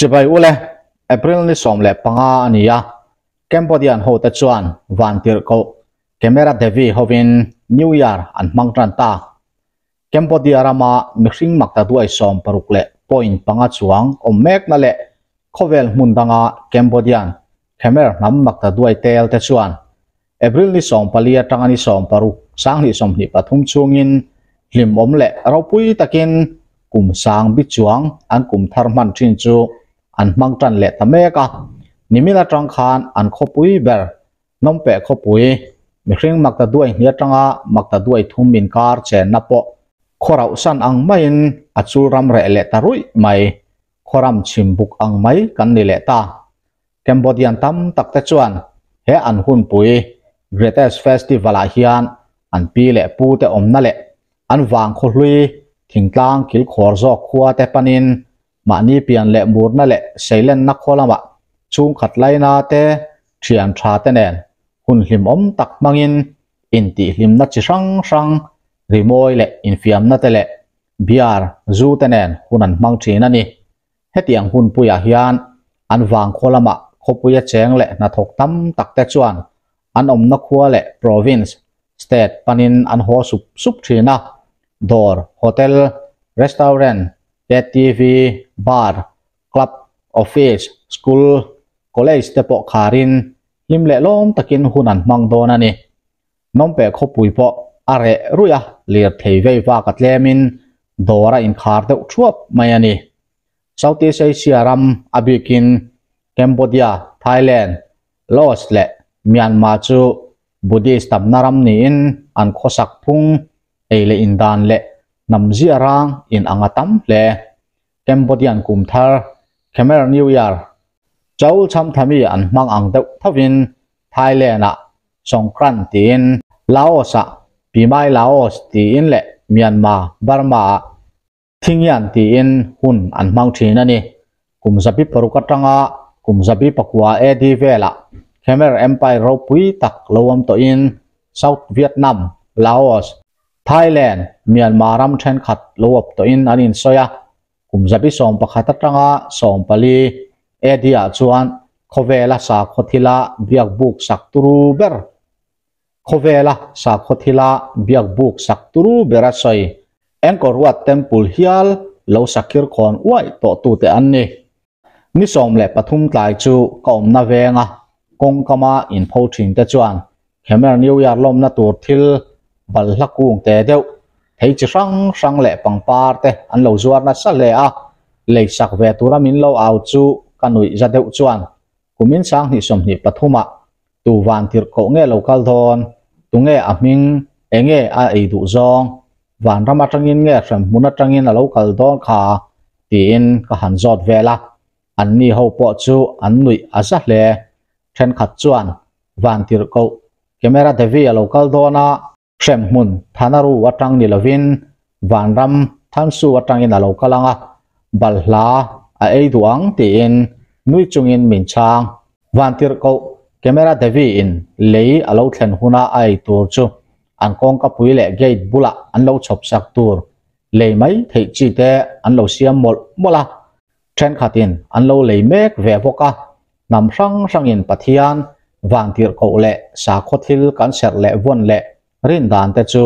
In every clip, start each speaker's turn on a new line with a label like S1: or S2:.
S1: Chibai ule, April ni 15 a ni a, Cambodian hote chuan Vantirhkoh Camera Devi hovin New Year an hmang tan ta. Cambodia rama mihring makta duai 60 leh point panga chuang awm mekna leh khawvel hmun danga Cambodian Khmer hnam makta duai tel te chuan April ni 14 atanga ni 16 2023 chhungin hlim awm leh ropui takin kum sang bi chuang an kum thar hman thin chu an hmang tan leh ta mek a. Nimin atang khan an khawpui ber Phnom Penh khawpui mihring makta duai hnih atanga makta duai thum inkar chenna pawh khawrauh san ang maiin a chul ram reh leh ta ruih mai. Khawram chhim buk ang mai kan ni leh ta. Cambodian tam tak te chuan he an hunpui Greatest Festival ah hian an pi leh pu te awmna leh an vang khawhlui thingtlang kilkhawr zawk khua te panin mahni pian leh murna leh seilenna khaw lamah chhungkhat laina te thian tha te nen hun hlimawm tak hmangin intihhlimna chi hrang hrang rimawi leh infiamna te leh beer zu te nen hun an hmang thin a ni. Hetiang hunpuiah hian an vang khaw lamah khawpuia cheng leh hnathawk tam tak te chuan an awmna khua leh province, state panin an haw sup sup thin a. Dawr, hotel, restaurant, KTV, bar, club, office, school, college te pawh kharin hlim leh lawm takin hun an hmang dawn a ni. Phnom Penh khawpui pawh a reh ruih a, lirthei vei vak a tlemin dawr a inkhar deuh thuap mai a ni. Southeast Asia ram a bikin Cambodia, Thailand, Laos leh Myanmar chu Buddhist tamna ram niin an khawsak phung ei leh indan leh hnam zia rang in ang a tam hle. Cambodian kum thar, Khmer New Year, Chaul Chamthami an hmang ang deuh thovin Thailand-ah Songkran tiin, Laos-ah Pimai Laos tiin leh Myanmar, Burma-ah Thingyan tiin hun an hmang thin a ni. Kum 600 atanga kum 900 AD velah Khmer Empire ropui tak lo awm tawhin South Vietnam, Laos, Thailand, Myanmar ram thenkhat lo awp tawhin an insawi a. Kum 11 atanga 14 AD ah chuan khawvela sakhaw thila biakbuk sak turu ber Khawvela sakhaw thila biakbuk sak turu bera sawi Angkor Wat Temple hial lo sakhir khawn uaih tawh tute an ni. Ni 13 tlai chu ka awmna venga kawngkama inpho thin te chuan Khmer New Year lawmna tur thil balhla kung te deuh thei chi hrang hrang leh pangpar te an lo zuar nasa hle a, lei sak ve tura min lo au chu ka nuih za deuh chuan kumin 2023 ah Tu van tirhkoh nge lo kal dawn? Tu nge a hming? Enge a ei duh zawng? Vanram atangin nge hremhmun atangin a lo kal dawn kha? tiin ka han zawt vel a. Anni ho pawh chu an nuih a za hle. Thenkhat chuan van tirhkoh Camera Devi a lo kal dawn a, Hremhmun Thanaru atang ni lovin Vanram Thansu atangin a lo kal ang a, balhla a ei duh ang tiin nui chungin min chhang. Vantirhkoh Camera Devi in lei a lo thlen huna a ei tur chu an kawngkapui leh gate bulah an lo chhawp sak tur lei mai theih chi te an lo siam mawlh mawlh a, thenkhatin an lo lei mek ve bawk a. Hnam hrang hrangin Pathian vantirhkoh leh sakhaw thil kan serh leh vawn leh rin dan te chu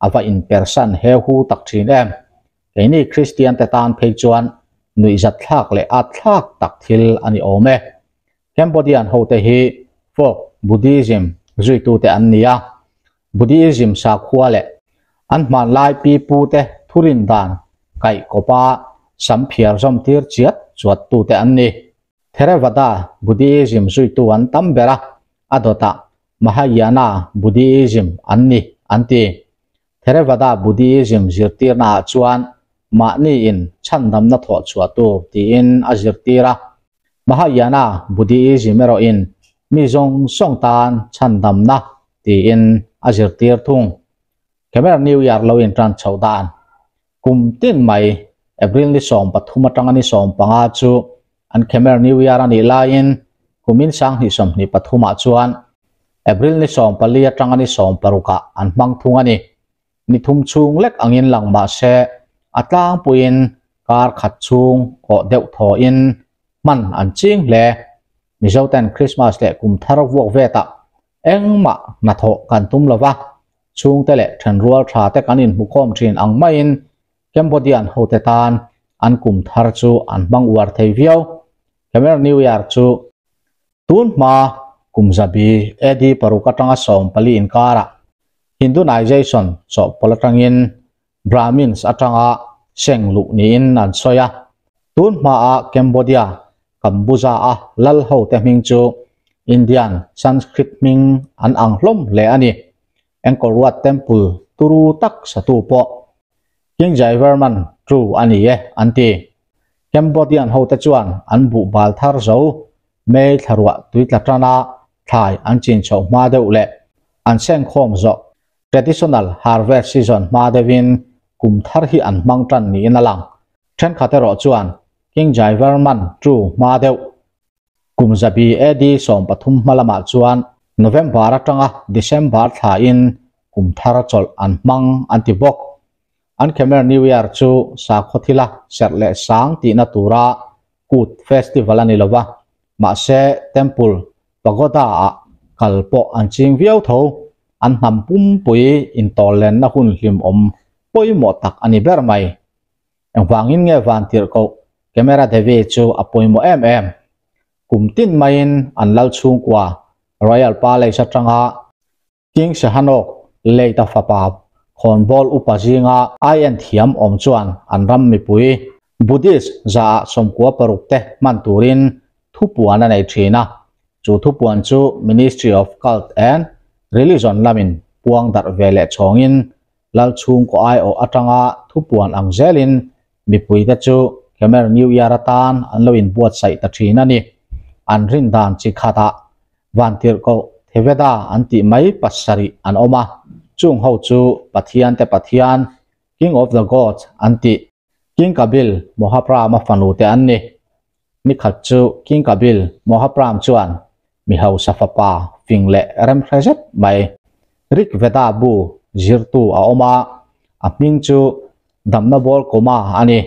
S1: a va inpersan he hu tak thin em. Keini Kristian te tan phei chuan nuihzat thlak leh at thlak tak thil a ni awm e. Cambodian hote hi folk Buddhism zuitute an ni a, Buddhism sakhua leh an hmanlai pi pute thurin dan kaih kawpa sam phiar zawm tir chiat chuat tute an ni. Theravada Buddhism zuitu an tam ber a, a dawtah Mahayana Buddhism an ni an ti. Theravada Buddhism zirtirnaah chuan mahni in chhandamna thawh chhuah tur tiin a zirtir a. Mahayana Buddhism erawhin mi zawng zawng tan chhandamna tiin a zirtir thung. Khmer New Year lo intan chhoh dan kum tin mai April ni 13 atanga ni 15 chu an Khmer New Year a nih laiin kumin 2023 ah chuan April ni 14 atanga ni 16 ah an hmang thung a ni. Ni thum chhung lek angin lang mah se a tlangpuiin kar khat chhung awh deuh thawhin hman an ching hle. Mizoten Krismas leh kum thar vuak vetah engmah hnathawh kan tum lova, chhungte leh thenrual tha te kan inhmukhawm thin ang maiin Cambodian hote tan an kum thar chu an hmang uar thei viau. Khmer New Year chu tun hma kum zabi AD paruk atanga 14 inkarah Hinduization chawhpawlh atangin Brahmins atanga seng luh niin an sawi a. Tun hmaa Cambodia Kambuja a lal hote hming chu Indian Sanskrit hming an ang hlawm hle a ni. Angkor Wat Temple turu tak satu pawh King Jayavarman II a ni e an ti. Cambodian hote chuan an buh bal thar zo May thlaruah tui tla tana thlai an chin chhoh hma deuh leh an sengkhawm zawh traditional harvest season hma deuhin kum thar hi an hmang tan niin a lang. Thenkhat erawh chuan King Jayavarman II hma deuh kum zabi AD 13 hma lamah chuan November atanga December thlain kum thar chawlh an hmang an ti bawk. An Khmer New Year chu sakhaw thila serh leh sang tihna tura kut festival a ni lova, mahse temple pagoda ah kal pawh an ching viau tho. An hnam pumpui intawllenna hun hlim awm pawimawh tak a ni ber mai. Engvangin nge Vantirhkoh Camera Devi chu a pawimawh em em? Kum tin maiin an lal chhungkua Royal Palace atanga King Sihanouk Leita fapa khawnbawl upa zinga ai en thiam awm chuan an ram mipui Buddhist zaah 96 te hman turin thupuan a nei thin a. Chu thupuan chu Ministry of Cult and Religion lamin puang darh ve leh chhawngin lal chhungkaw ai awh atanga thupuan ang zelin mipui te chu Khmer New Year atan an lo inbuatsaih ta thin a ni. An rin dan chi khatah Vantirhkoh Theveda an tih mai pasarih an awm a, chung ho chu Pathian te Pathian, King of the Gods an tih King Kabil Mohaprama fanu te an ni. Nikhat chu King Kabil Mohapram chuan mi hausa fapa fing leh remhre zet mai Rig Veda bu zirtu a awm a, a hming chu Damna Bawl Koma a ni.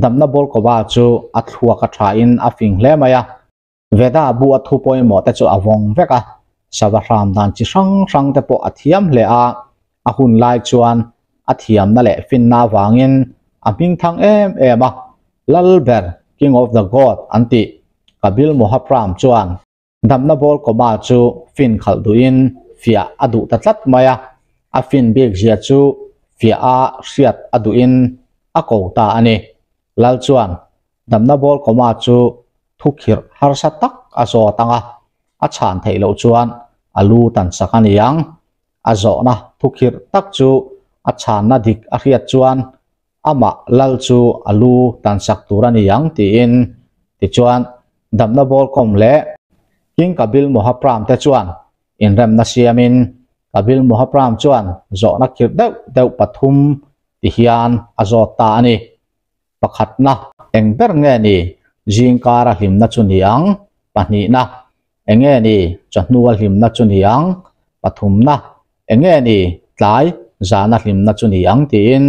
S1: Damna Bawl Koma chu a thluak a thain a fing hle mai a. Veda bu a thu pawimawh te chu a vawng vek a, sava hram dan chi hrang hrang te pawh a thiam hle a, a hun lai chuan a thiamna leh finna avangin a hming thang em em a, lal ber King of the God an tih Kabil Mohapram chuan damna bawl kawma chu fin khalh duhin fiah a duh ta tlat mai a, a fin bik zia chu fiah a hriat a duhin a ko ta a ni. Lal chuan damna bawl kawma chu thukhirh harsa tak a zawt anga a chhan theih loh chuan a lu tan sak a ni ang. A zawhna thukhirh tak chu a chhanna dik a hriat chuan amah lal chu a lu tan sak tur a ni ang tiin. Tichuan damna bawl kawm leh King Kabil Mohapram te chuan inremna siamin Kabil Mohapram chuan zawhna khirh deuh deuh pathum ti hian a zawt ta a ni. Pakhatna, eng ber nge ni zingkara hlimna chu ni ang? Pahnihna, enge ni chawhnua hlimna chu ni ang? Pathumna, enge ni tlai zana hlimna chu ni ang tiin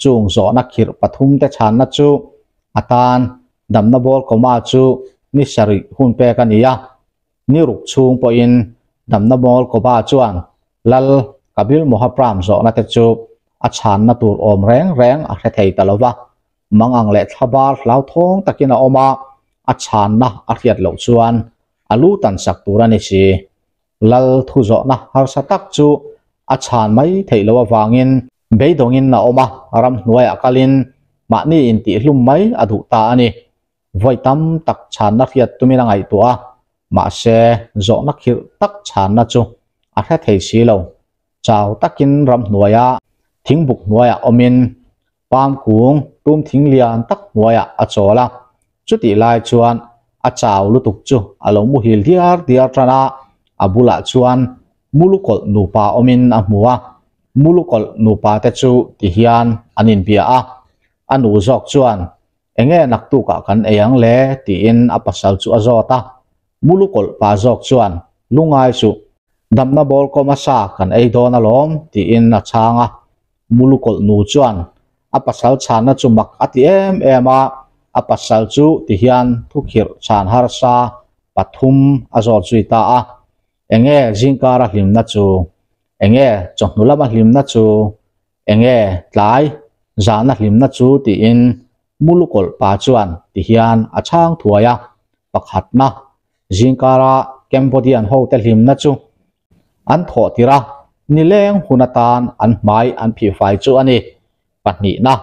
S1: chung zawhna khirh pathum te chhanna chu atan damna bawl kawma chu ni sarih hun pek a ni a. Ni ruk chhung pawhin damna bawl kawma chuan lal Kabil Mohapram zawhna te chu a chhanna tur awm reng reng a hre thei ta lova. Mangang leh thlabar hlauthawng takin a awm a, a chhanna a hriat loh chuan a lu tan sak tur a ni si. Lal thu zawhna harsa tak chu a chhan mai theih loh avangin beidawngin a awm a, ramhnuaiah kalin mahni intihhlum mai a duh ta a ni. Vawi tam tak chhanna hriat tumin a ngaihtuah a, mahse zawhna khirh tak chhanna chu a hre thei si lo. Chau takin ramhnuaia thingbuk hnuaiah awmin palm kung tum thing lian tak hnuaiah a chawl a. Chutih lai chuan a chau lutuk chu a lo muhil diar diar tan a, a bulah chuan mulukawlh nupa awmin a hmu a. Mulukawlh nupa te chu tihian an inbia a, a nu zawk chuan enge naktukah kan ei ang le tiin a pasal chu a zawt a. Mulukawlh pa zawk chuan lungai chu damna bawl kawma sa kan ei dawn alawm tiin a chhang a. Mulukawlh nu chuan a pasal chhanna chu mak a ti em em a. a pasal chu tihian thukhirh chhan harsa pathum a zawt zui ta a, Enge zingkara hlimna chu? Enge chawhnu lama hlimna chu? Enge tlai zahna hlimna chu? tiin Mulukawlh pa chuan tihian a chhang thuai a, Pakhatna, zingkara Cambodian hote hlimna chu an thawh tirh a, nileng hun atan an hmai an phihfai chu a ni. Pahnihna,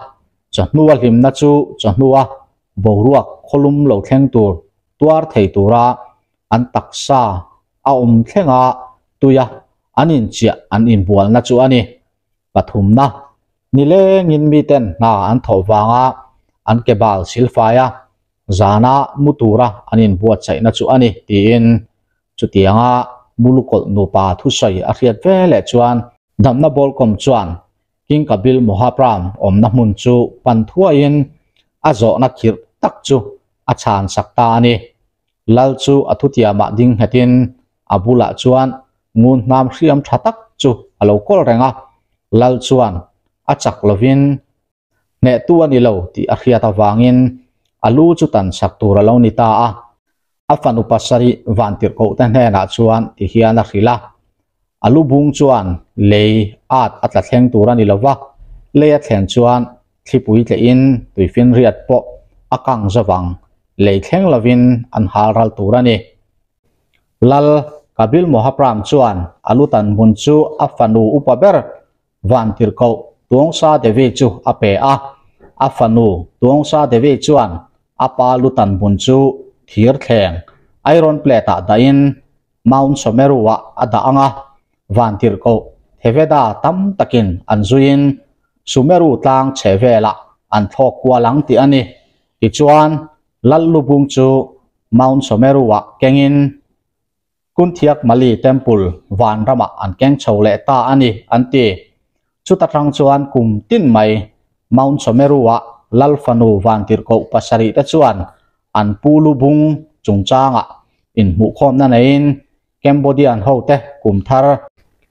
S1: chawhnua hlimna chu chawhnua boruak khawlum lo thleng tur tuar thei tura an taksa a awm thlenga tuia an inchiah an inbualna chu a ni. Pathumna, nilengin miten hna an thawh vanga an ke bal silfai a, zana mu tura an inbuatsaihna chu a ni tiin chutianga Mulukawlh nupa thusawi a hriat ve leh chuan damna bawlkawm chuan King Kabil Mohapram awmna hmun chu pan thuaiin a zawhna khirh tak chu a chhan sak ta a ni. Lal chu a thutiamah ding nghetin a bulah chuan ngun hnam hriam tha tak chu a lo kawl reng a, Lal chuan a chak lovin hnehtu a ni lo tih a hriat avangin a lu chu tan sak tur a lo ni ta a. A fanu pasarih vantirhkohte hnenah chuan ti hian a hrilh a, A lu bung chuan lei at a tla thleng tur a ni lo va, lei a thlen chuan thlipui tlehin tuifinriat pawh a kang zavang, lei thleng lovin an hal ral tur a ni. Lal Kabil Mohapram chuan a lu tan hmun chu a fanu upa ber Vantirhkoh Tuangsa Devi chu a pe a, a fanu Tuangsa Devi chuan a pa lu tan hmun chu thir thleng, iron plate, ah dahin Mount Sumeru-ah a dah ang a, Vantirhkoh Theveda tam takin an zuiin Sumeru tlang chhe velah an thlawk kual ang tih a ni. Tichuan, Lal Lubung chu Mount Sumeru-ah kengin Kunthiak Mali Temple van ramah an keng chho leh ta a ni, an ti. Chuta tang chuan kum tin mai Mount Sumeru-ah Lal fanu Vantirhkoh pasarih te chuan an pu lu bung chungchangah inhmuhkhawmna neiin Cambodian hote kum thar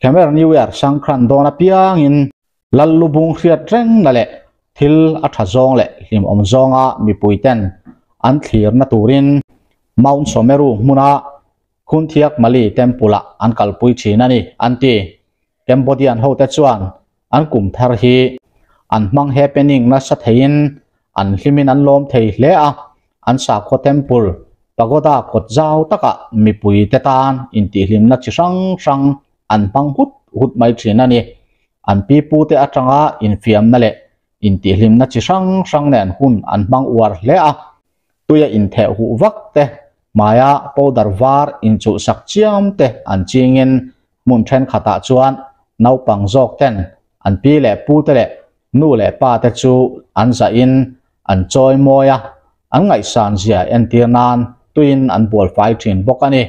S1: Khmer New Year Sangkran dawn apiangin Lal lu bung hriat rengna leh thil a tha zawng leh hlimawm zawnga mipuiten an thlirna turin Mount Sumeru hmuna Khunthiak Mali Temple-ah an kalpui thin a ni, an ti. Cambodian hote chuan an kum thar hi an hmang happening nasa theiin an hlimin an lawm thei hle a, an sakhaw temple pagoda kawt zau takah mipuite tan intihhlimna chi hrang hrang an hmang hut hut mai thin a ni. An pipute atanga infiamna leh intihhlimna chi hrang hrang nen hun an hmang uar hle a, tuia intheh huh vak te, hmaia powder var inchulhsak chiam te an chingin hmun thenkhatah chuan naupang zawk ten an pi leh pute leh nu leh pa te chu an zahin an chawi mawi a, an ngaihsan zia entir nan tuiin an bualfai thin bawk a ni.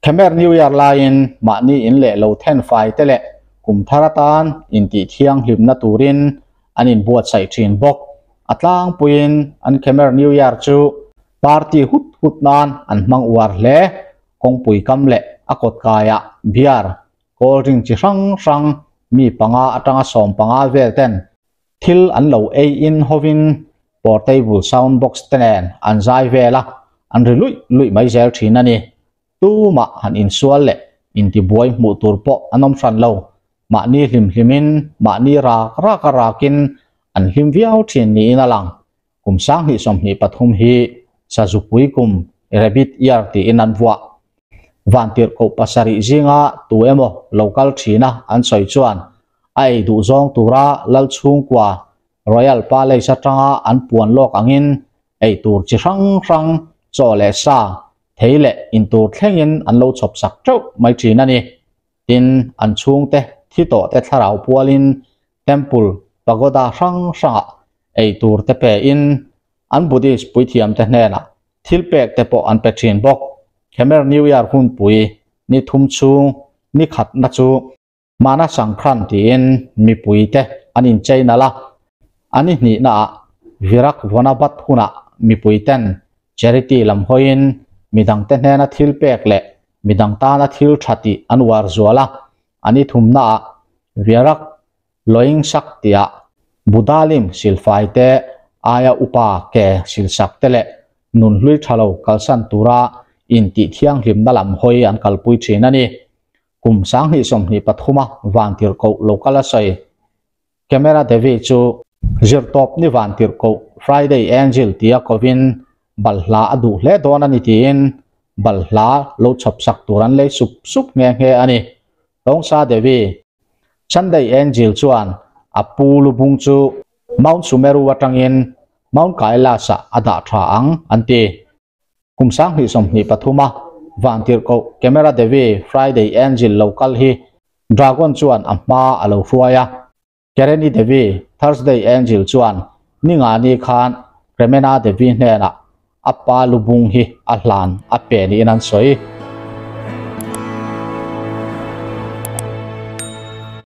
S1: Khmer New Year laiin mahni in leh lo then fai te leh kum thar atan intih thianghlimna turin an inbuatsaih thin bawk. A tlangpuiin an Khmer New Year chu party hut hut nan an hmang uar hle. Kawngpui kam leh a kawtkaiah beer, cold drink chi hrang hrang mi panga atanga 15 vel ten Thil an lo ei in hovin portable sound box te nen an zai vel a, an ri luih luih mai zel thin a ni. Tumah han insual leh intibuai hmuh tur pawh an awm hran lo. Mahni hlim hlimin, mahni rak rak a rakin an hlim viau thin niin a lang. Kum 2023 hi Sazupui kum Rabbit Year tiin an vuah. Vantirhkoh pasarih zinga tu emaw lo kal thina an sawi chuan a ei duh zawng tura lal chhungkua Royal Palace atanga an puan lawk angin ei tur chi hrang hrang, chaw leh sa, thei leh intur thlengin an lo chhawp sak teuh mai thin a ni. Tin, an chhungte thi tawh te thlarau pualin Temple, Pagoda hrang hrangah ei tur te pein an Buddhist puithiamte hnenah thil pek te pawh an pe thin bawk. Khmer New Year hunpui ni thum chhung ni khatna chu Mana Sangkran tiin mipuite an inchei nalh a, a ni hnihnaah Virak Vonabat hunah mipuiten charity lam hawiin midangte hnena thil pek leh midang tana thil tha tih an uar zual a, a ni thumnaah Virak Loing Sak tihah Buddha lim silfai te Aia upa ke silsak te leh nunhlui tha lo kalsan tura intih thianghlimna lam hawi an kalpui thin a ni. Kum 2023 a vantirhkoh lo kal a sawi. Camera Devi chu Zirtawp ni vantirhkoh Friday Angel tia kovin balhla a duh hle dawn a ni tiin balhla lo chhawpsak tur an lei sup sup nghe nghe a ni. Tawngsa Devi Sunday Angel chuan a pu lubung chu Mount Sumeru atangin Mount Kailas-ah a dah tha ang an ti. Kum 2023 a vantirhkoh Camera Devi Friday Angel lo kal hi Dragon chuan a hma a lo hruai a. Kereni Devi Thursday Angel chuan ningani khan Kremena Devi hnenah a pa lubung hi a hlan a pe niin an sawi.